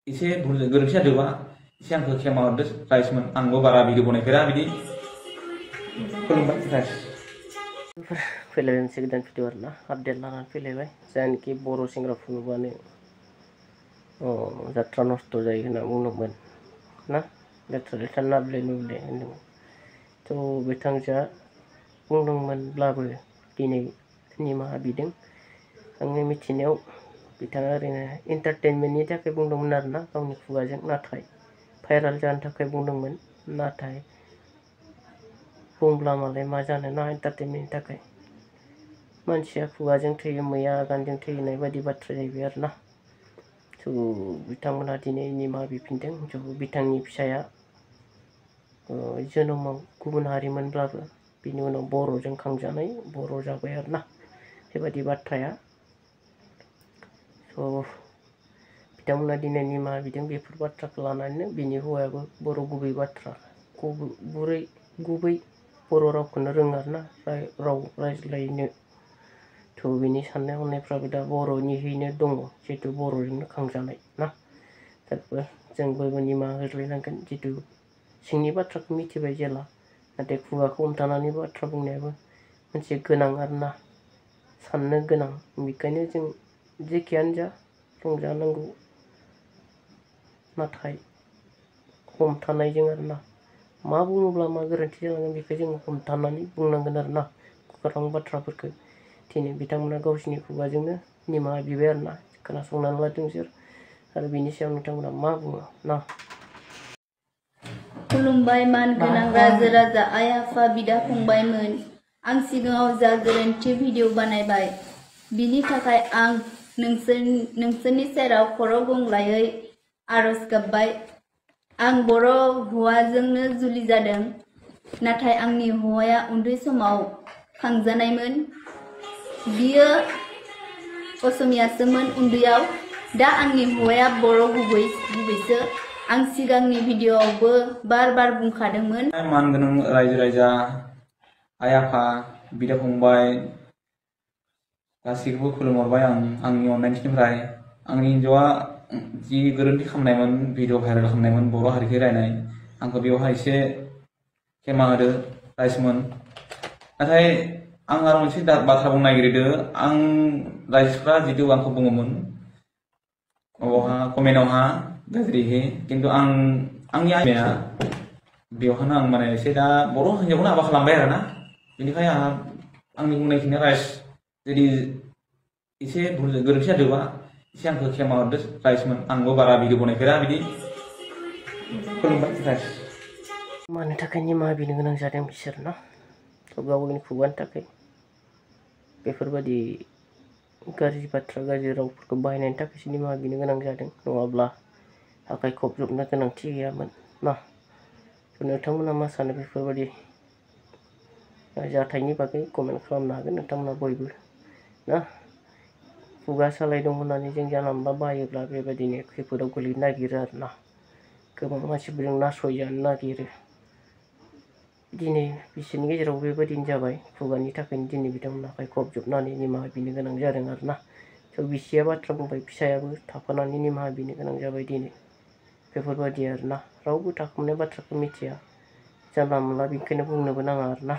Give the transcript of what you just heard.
एसे गोरोन्थि जादोंबा एसे आंखौ क्षमा हरदो राइसमोन आंबो बारा भिडिअ बनायफेरा बिदि खुलुमबाय राइस फैलायबाय मोनसे गोदान भिडिअ आरोना आपडेट लानानै फैलायबाय जायनाखि बर' सेंग्राफोर नुबानो जात्रा नस्थ' जायो होनना बुंदोंमोन ना लेथ्रा लेथ्रा नाब्ले नुब्ले होनदोंमोन थ' बिथांजोआ बुंदोंमोनब्लाबो दिनै निमाहा बिदों आंनि मिथिनायाव बिथाङा ओरैनो एन्टारटेनमेन्टनि थाखाय बुंदोंमोन आरोना गावनि खुगाजों नाथाय भाइराल जानो थाखाय बुंदोंमोन नाथाय बुंब्ला मालाय मा जानो ना एन्टारटेनमेन्टनि थाखाय मानसिया खुगाजों थैयो मैया आगानजों थैनाय बायदि बाथ्रा जाहैबाय आरोना थ' बिथांमोनहा दिनै निमाहा बिफिनदों थ' बिथांनि फिसाया जोनोमाव गुबुन हारिमोनब्लाबो बिनि उनाव बर'जों खांजानाय बर' जाबाय आरोना बेबायदि बाथ्राया थ' बिथांमोना दिनै निमाहा बिदों बेफोर बाथ्राखौ लानानैनो बिनि हौवायाबो बर' गुबै बाथ्रा गुबै बर' रावखौनो रोङो आरोना राव रायज्लायनो थ' बिनि साननाय हनायफ्राबो दा बर'निहैनो दङ जिहेतु बर'जोंनो खांजानाय ना जों बयबो निमाहा होलायनांगोन जितु सिंनि बाथ्राखौ मिथिबाय जेला नाथाय खुगाखौ हमथानानै बाथ्रा बुंनायाबो मोनसे गोनां आरोना साननो गोनां बेखायनो जों जेखियानो जा रंजानांगौ नाथाय हमथानायजों आरोना मा बुङोब्ला मा गोरोन्थि जालांगोन बेखौ जों हमथानानै बुंनांगोन आरोना गोबां बाथ्राफोरखौ दिनै बिथांमोना गावसिनि खुगाजोंनो निमाहा बिबाय आरोना खोनासंनानै लादों बिसोर आरो बिनि सायाव नोंथांमोना मा बुङो ना खुलुमबाय मानगोनां रायजो राजा आइ आफा बिदा फंबायमोन आं सिगाङाव जा गोरोन्थि भिडिअ बानायबाय बिनि थाखाय आं नोंसोरनि सेराव खर' गंग्लायै आरज गाबबाय आं बर' हौवाजोंनो जुलि जादों नाथाय आंनि हौवाया उन्दै समाव खांजानायमोन बियो असमियासोमोन उन्दैयाव दा आंनि हौवाया बर' गुबैसो आं सिगांनि भिडिअआवबो बार बुंखादोंमोन मानगोनां रायजो राजा आइ आफा बिदा फंबाय गासैखौबो खुलुमहरबाय आं आंनि अननायनिफ्राय आंनि हिन्जावआ जि गोरोन्थि खालामनायमोन भिडिअ भाइरेल खालामनायमोन बर' हारिखौ रायनाय आंखौ बेवहाय एसे क्षमा होदो राइसमोन नाथाय आं आरो मोनसे बाथ्रा बुंनो नागिरदों आं राइजफ्रा जितु आंखौ बुङोमोन माबावहा कमेन्टआवहा गाज्रिहै खिन्थु आंनि आइमाया बेवहायनो आं माने एसे दा बर' हिन्जावखौनो हाबा खालामबाय आरोना बेनिखायनो आंनि बुंनायखिनिया राइस जुदि एसे गोरोन्थि जादोंबा एसे आंखौ क्षमा हरदो राइसमोन आंबो बारा भिडिअ बनायफेरा बिदि खुलुमबाय राइस मानि थाखाय निमाहा बिनो गोनां जादों बिसोर ना गावनि खुगानि थाखाय बेफोरबायदि गाज्रि बाथ्रा गाज्रि रावफोरखौ बाहायनायनि थाखायसो निमाहा बिनो गोनां जादों नङाब्ला आखाइ खबजबनो गोनांथि गैयामोन ना नोंथांमोना मा सानो बेफोरबायदि जाथायनि बागै कमेन्ट खालामनो हागोन नोंथांमोना बयबो ना खुगा सालाय दं होननानै जों जानला मोनला बाहायोब्ला बेबायदिनो खैफोदाव गोलैनो नागिरो आरोना गोबां मानसिफोरजों नासयजानो नागिरो दिनै बिसोरनि गेजेराव बेबायदिनो जाबाय खुगानि थाखायनो दिनै बिथांमोना आखाइ खबजबनानै निमाहा बिनो गोनां जादों आरोना थ' बिसिया बाथ्रा बुंबाय फिसायाबो थाफानानै निमाहा बिनो गोनां जाबाय दिनै बेफोरबायदि आरोना रावबो थाखुमानाय बाथ्राखौ मिथिया जानला मोनला बेनिखायनो बुंनोबो नाङा आरोना